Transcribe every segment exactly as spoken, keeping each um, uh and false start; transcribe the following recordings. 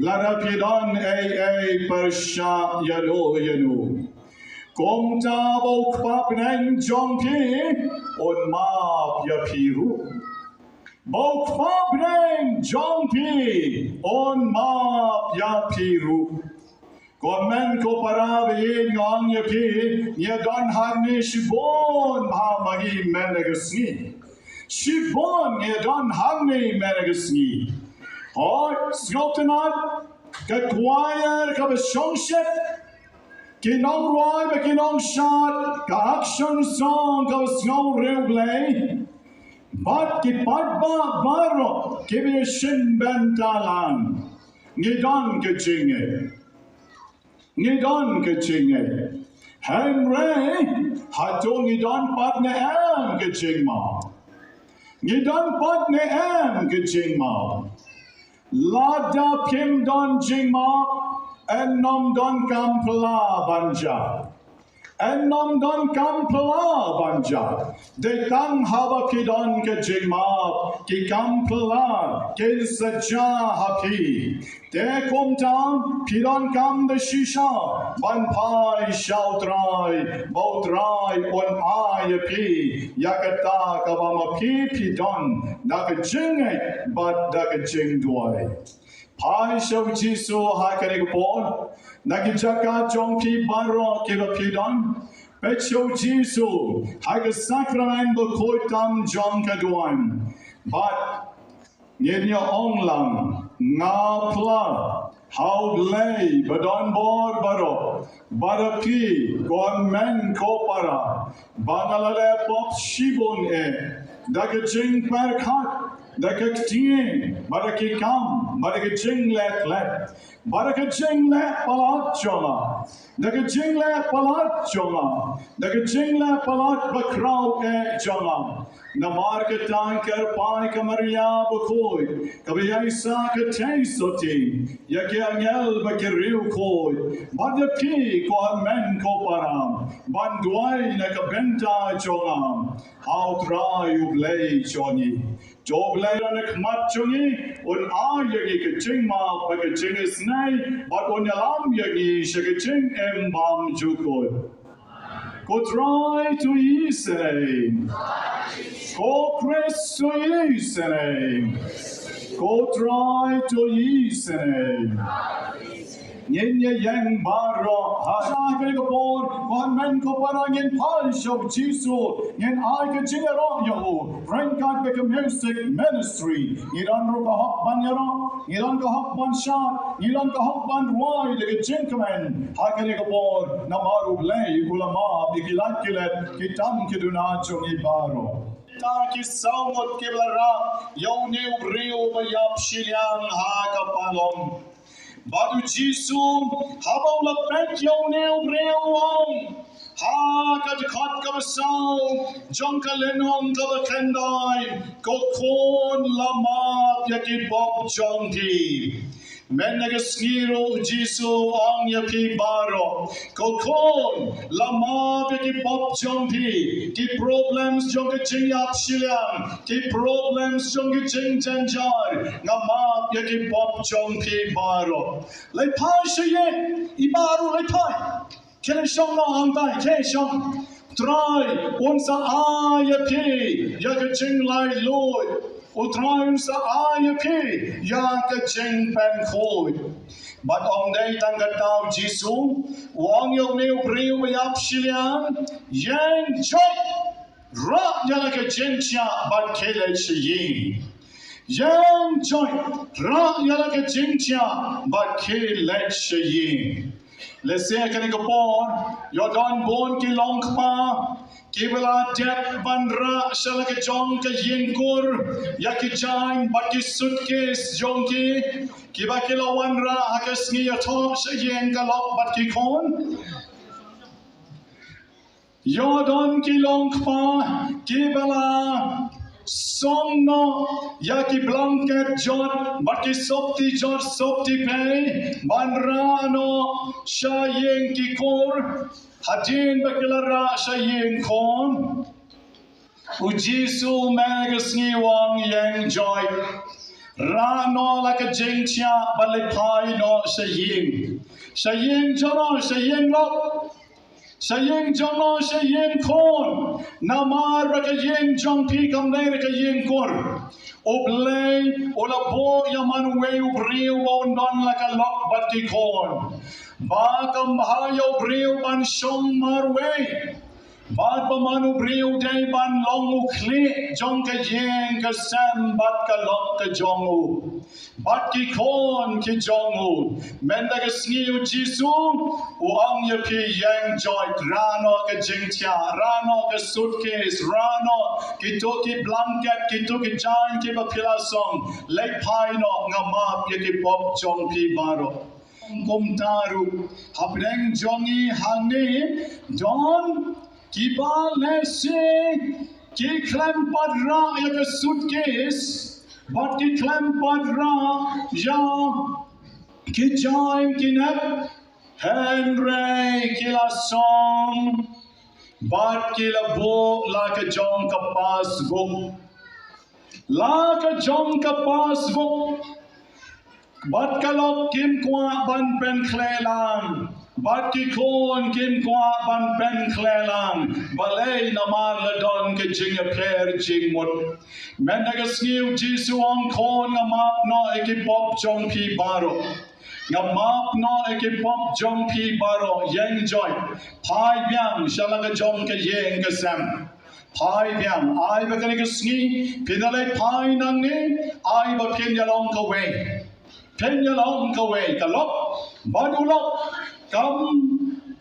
Lada phi don ei ei pyrshah ïa no ïa no, kumta ba u Kpa bneng jong phi un map ïa phi ruh. Ba u Kpa bneng jong phi un map ïa phi ruh. Ko hynmen ko para, ba ïeit nga ong ïa phi, ngi don hangne shibun bha ma ngi mynne ka sngi. Shibun ngi don hangne mynne ka sngi. Hooid, sngewtynnat, ka choir kaba shongshit, ki nongrwai bad ki nongshad, ka action song kaba sngewriew Blei, bad ki paidbah baroh kiba ïashim bynta lang. Ngi don ka jingngeit. Ngi don ka jingngeit. Hynrei hato ngi don pat ne em ka jingmap? Ngi don pat ne em ka jingmap? Lada phim don jingmap, yn ym don kam phylla ban jia. Yn ym don kam phylla ban jia. Dei tang haba phi don ka jingmap, ki kam phylla kin sa jia ha phi. Te kumta phi donkam da shisha ban phai sha U Trai, ba U Trai un ai ïa phi ïa kata kaba ma phi phi don da ka jingngeit bad da ka jingduwai. Phai sha U Jisu ha kane ka por, na ki jaka jong phi baroh kiba phi don. Peit sha U Jisu ha ka sakramen bakhuid tam jong ka duwan. Bad ngin ïa ong lang, nga phla ha U Blei ba don bor baroh, ba da phi ko hynmen ko para, ba nga la leh pop shibun eh, da ka jingpyrkhat, da ka ktien, ba da ki kam, ba da ka jingleh klet, ba da ka jingleh palat jong nga, da ka jingleh palat jong nga, da ka jingleh palat bakhraw eh jong nga. Namar kata kyrpad ka Maria bakhuid, kaba ïaisah ka theisotti ïa ki angel bad ki riewkhuid, bad ïa phi ko hynmen ko para, ban duwai na ka bynta jong nga ha U Trai U Blei jong ngi. To U Blei na khmat jong ngi un ai ïa ngi ka jingmap bad ka jingisynei, bad un ïalam ïa ngi sha ka jingim bymjukut. Ko Trai to ïeit ïa ngi. Ko Khrist to ïeit ïa ngi. Ko Trai to ïeit ïa ngi. Ngin ïa ïeng baroh ha kane ka por, ko hynmen ko para, ngin phai sha U Jisu, ngin ai ka jingïaroh ïa u ryngkat bad ka music ministry. Ngi don ruh ka hok ban ïaroh, ngi don ka hok ban shad, ngi don ka hok ban rwai da ka jingkmen ha kane ka por, namar U Blei u la map ïa ki lad ki let, ki tam ki duna jong ngi baroh. Ta ki saw ngut kiba la rah ïa une u briew ba ïap shiliang ha ka palong. Bad U Jisu haba u la peit ïa une u briew u ong, ha ka dkhot kaba saw jong ka lynnong kaba khyndai, ko khun, la map ïa ki pop jong phi. Mynne ka sngi ruh U Jisu u ong ïa phi baroh, ko khun, la map ïa ki pop jong phi. Ki problems jong ka jingïap shiliang, ki problems jong ka jingjynjar, nga map ïa ki pop jong phi baroh. Leit phai sha ïing, i baroh leit phai. Khie leit shong noh hangtai, khie shong. U Trai un sa ai ïa phi ïa ka jinglaitluid. U Trai un sa ai ïa phi ïa ka jingpynkhuid. Bad ym dei tang kata, U Jisu u ong ïa une u briew ba ïap shiliang, ïeng joit, rah ïa la ka jingthiah bad khie leit sha ïing. Ïeng joit, rah ïa la ka jingthiah bad khie leit sha ïing. Lehse ha kane ka por ïoh don bun ki long kpa kiba la dep ban rah sha la ka jong ka ïing kur ïa ki jaiñ bad ki suitcase jong ki, kiba ki la wanrah ha ka sngi ïathoh sha ïing ka lok bad ki khun. Ïoh don ki long kpa kiba la song noh ïa ki blanket jot bad ki sopti jot sopti pei ban rah noh sha ïing ki kur, hadien ba ki la rah sha ïing khun. U Jisu mynne ka sngi u ong, ïeng joit, Rah noh la ka jingthiah bad leit phai noh sha ïing. Sha ïing jong no, sha ïing lok. Sha ïing jong no, sha ïing khun. Namar ba ka ïing jong phi kam dei ka ïing kur. U Blei u la buh ïa man uwei u briew ba un don la ka lok bad ki khun. Ba kam bha ïa u briew ban shong marwei. Bad ba man u briew dei ban long u khlieh jong ka ïing ka sem bad ka lok ka jong u. Bad ki khun ki jong u. Mynta ka sngi u Jisu u ong ïa phi ïeng joit, rah noh ka jingthiah, rah noh ka suitcase, rah noh kito ki blanket, kito ki jaiñ kiba phi la song. Leit phai noh, nga map ïa ki pop jong phi baroh. Kumta ruh hapdeng jong ngi hangne don kiba lehse ki khlem pat rah ïa ka suitcase bad ki khlem pat rah ïa ki jaiñ ki nep, hynrei ki la song bad ki la buh la ka jong ka passbook. La ka jong ka passbook. Bad ka lok kim kwah ban pynkhleh lang. Bad ki khun kim kwah ban pynkhleh lang. Balei? Namar la don ka jingïapher jingmut. Mynta ka sngi u Jisu u ong, khun, nga map noh ïa ki pop jong phi baroh. Nga map noh ïa ki pop jong phi baroh. Ïeng joit. Phai biang sha la ka jong ka ïing ka sem. Phai biang, ai ba kane ka sngi phin da leit phai nangne, ai ba phin ïalong kawei. Phin ïalong kawei, ka lok bad u lok. Kam,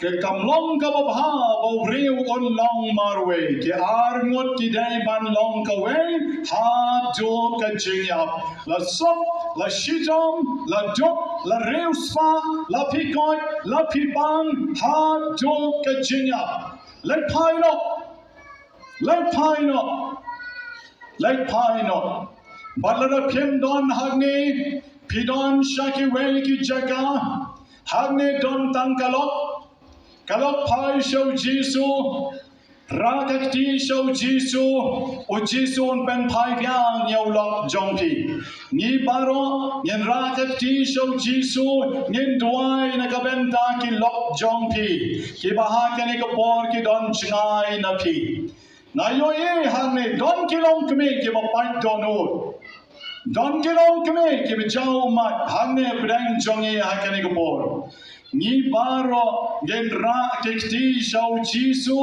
ka kam long kaba bha ba u briew un long marwei. Ki arngut ki dei ban long kawei haduh ka jingïap. La suk, la shitom, la duk, la riewspah, la phi koit, la phi bang, haduh ka jingïap. Leit phai noh. Leit phai noh. Leit phai noh. Bad lada phim don hangne, phi don sha kiwei ki jaka. Hangne don tang ka lok. Ka lok phai sha u Jisu. Rah ka kti sha u Jisu. U Jisu un pynphai biang ïa u lok jong phi. Ngi baroh ngin rah ka kti sha u Jisu, ngin duwai na ka bynta ki lok jong phi kiba ha kane ka por ki don jngai na phi. Nga ïohi hangne don ki longkmie kiba pait dohnud. Don ki longkmie kiba jaw ummat hangne hapdeng jong ngi ha kane ka por. Ngi baroh ngin rah ki kti sha u Jisu,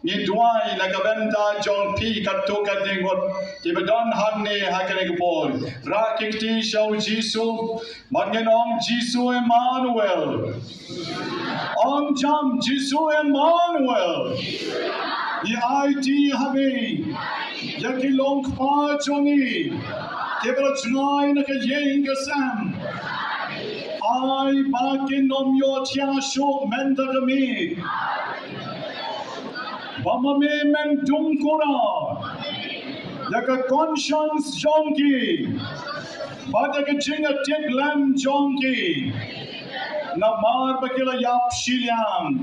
ngi duwai na ka bynta jong phi katto katne ngut kiba don hangne ha kane ka por. Rah ki kti sha u Jisu, bad ngin ong, Jisu Emmanuel. Ong jam, Jisu Emmanuel. Ngi aiti ha me ïa ki longkpa jong ngi kiba la jngai na ka ïing ka sem. Ai ba kin ym ïohthiah shuh mynta ka miet. Ba ma me men dungkura ïa ka conscience jong ki bad ïa ka jingïatiplem jong ki. Namar ba ki la ïap shiliang.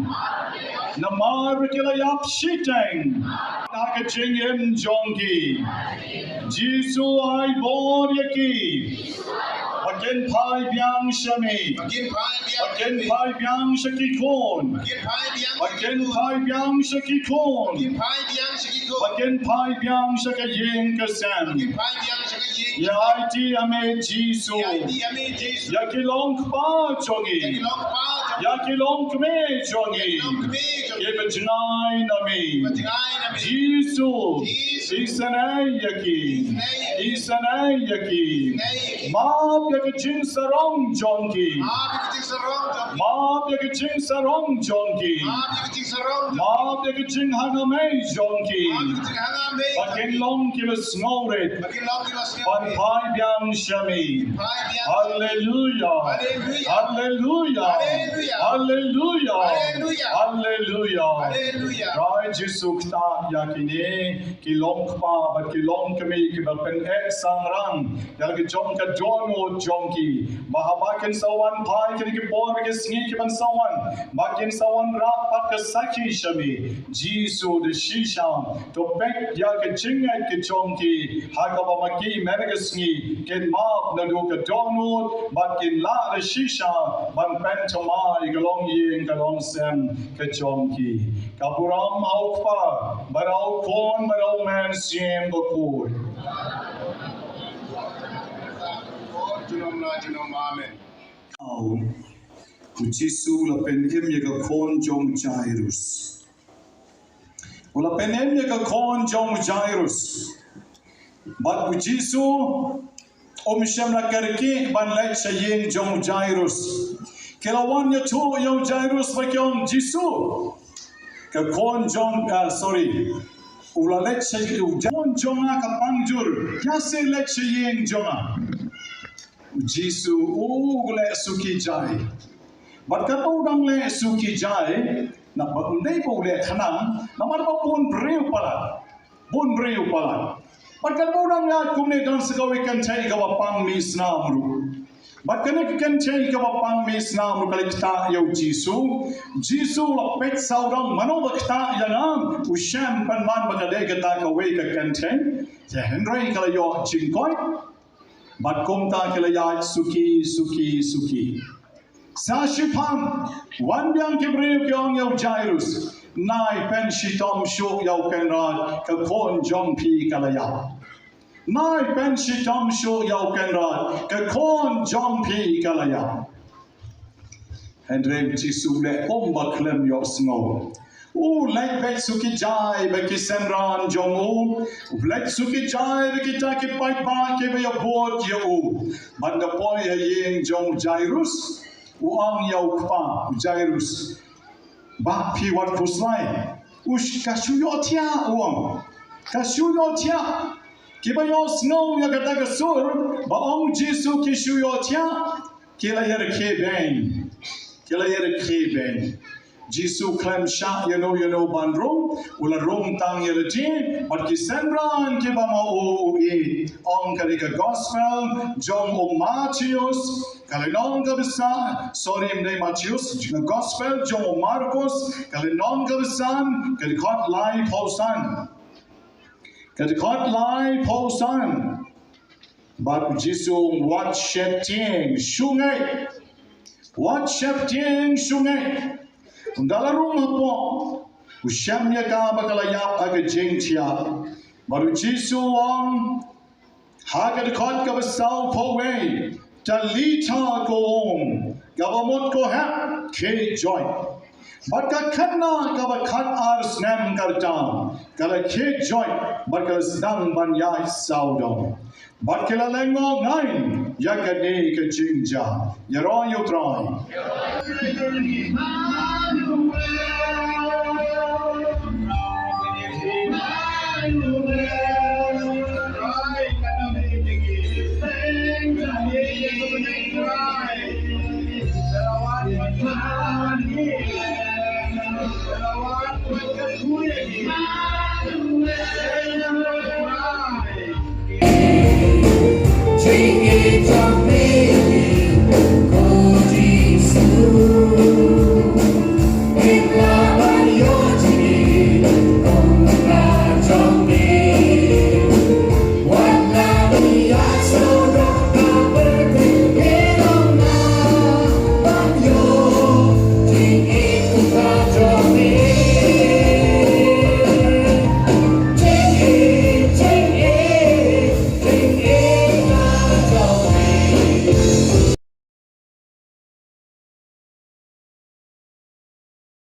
Namar ba ki la ïap shiteng ha ka jingim jong ki. Jisu, ai bor ïa ki ba kin phai biang sha me. Ba kin phai biang, ba kin phai biang sha ki khun. Ba kin phai biang, ba kin phai biang sha ki khun. Ba kin phai biang sha ki khun. Ba kin phai biang sha ka ïing ka sem. Ba kin phai biang sha ka ïing. Ngi aiti ha me Jisu. Ngi aiti ha me Jisu. Ïa ki longkpa jong ngi. Ïa ki longkpa jong ngi. Ïa ki longkmie jong ngi. Ïa ki longkmie jong ngi. Kiba jngai na me. Kiba jngai na me. Jisu. Jisu. Isynei ïa ki. Isynei ïa ki. Isynei ïa ki. Isynei ïa ki. Map ïa ka jingsarong jong ki. Map ïa ka jingsarong jong ki. Map ïa ka jingsarong jong ki. Map ïa ka jingsarong jong ki. Map ïa ka jinghangmei jong ki. Map ïa ka jinghangmei jong ki. Ba kin long kiba sngewrit. Ba kin long kiba sngewrit. Ban phai biang sha me. Phai biang. Haleluia. Haleluia. Haleluia. Haleluia. Haleluia. Haleluia. Haleluia. Haleluia. Praise Jisu, ktah ïa kine ki long kpa bad ki long kmie kiba pyneh sangrang ïa la ka jong ka dohnud jong ki, ba haba kin sa wan phai kine ki por ki sngi kiban sa wan, ba kin sa wanrah pat ka sakhi sha me. Jisu, da shisha to peit ïa ka jingngeit ka jong ki, ha kaba ma ki mynta ka sngi kin map naduh ka dohnud bad kin lah da shisha ban pynthymmai ka longïing ka longsem ka jong ki. Ka burom ha u Kpa bad ha u Khun bad ha u Mynsiem Bakhuid. Junom la junom, amen. U Jisu u la pynim ïa ka khun jong u Jairus. U la pynim ïa ka khun jong u Jairus. Bad u Jisu um shym la kyrkieh ban leit sha ïing jong u Jairus. Ki la wan ïathuh ïa u Jairus ba ki ong, Jisu, ka khun jong, ah, sorry, u la leit sha, u khun jong nga ka pang jur, ïa seh leit sha ïing jong nga. U Jisu u leh suki jai. Bad katba u dang leh suki jai, namar ba ym dei ba u leh khnang, namar ba bun briew palat. Bun briew palat. Bad katba u dang ïaid kumne don sa kawei ka kynthei kaba pang mih snam ruh. Bad kane ka kynthei kaba pang mih snam ruh ka la ktah ïa u Jisu. Jisu u la peit sawdong, mano ba ktah ïa nga, u shem pynban ba ka dei kata kawei ka kynthei. Te hynrei ka la ïoh jingkoit. Bad kumta ki la ïaid suki, suki, suki. Sa shiphang, wan biang ki briew ki ong ïa u Jairus, nai pynshitom shuh ïa u Kynrad, ka khun jong phi ka la ïap. Nai pynshitom shuh ïa u Kynrad, ka khun jong phi ka la ïap. Hynrei u Jisu u leh kumba khlem ïohsngew. U leit beit suki jai bad ki synran jong u. U leit suki jai bad kita ki paidbah kiba ïabud ïa u. Bad da poi ha ïing jong u Jairus, u ong ïa u kpa u Jairus, Bah, phi wat khuslai. U sh-, ka shu ïohthiah, u ong. Ka shu ïohthiah. Kiba ïohsngew ïa kata ka sur ba ong u Jisu ki shu ïohthiah, ki la ïakhih beiñ. Ki la ïakhih beiñ. Jisu khlem shah ïano ïano ban rung, u la rung tang ïa lade bad ki synran kiba ma u u ïeit. Ong ka dei ka gospel jong u Mathaios, ka lynnong kaba san, sorry, ym dei Mathaios, ka gospel jong u Markos, ka lynnong kaba san, ka dkhot laiphew san. Ka dkhot laiphew san. Bad u Jisu u ong, wat sheptieng, shu ngeit. Wat sheptieng, shu ngeit. Ynda la rung hapoh, u shem ïa ka ba ka la ïap ha ka jingthiah. Bad u Jisu u ong ha ka dkhot kaba sawphew wei, Talitha koum, kaba mut, ko hep, khie joit. Bad ka khynnah kaba khatar snem ka rta, ka la khie joit bad ka la sdang ban ïaid sawdong. Bad ki la lyngngoh ngai ïa kane ka jingjia. Ïaroh ïa u Trai.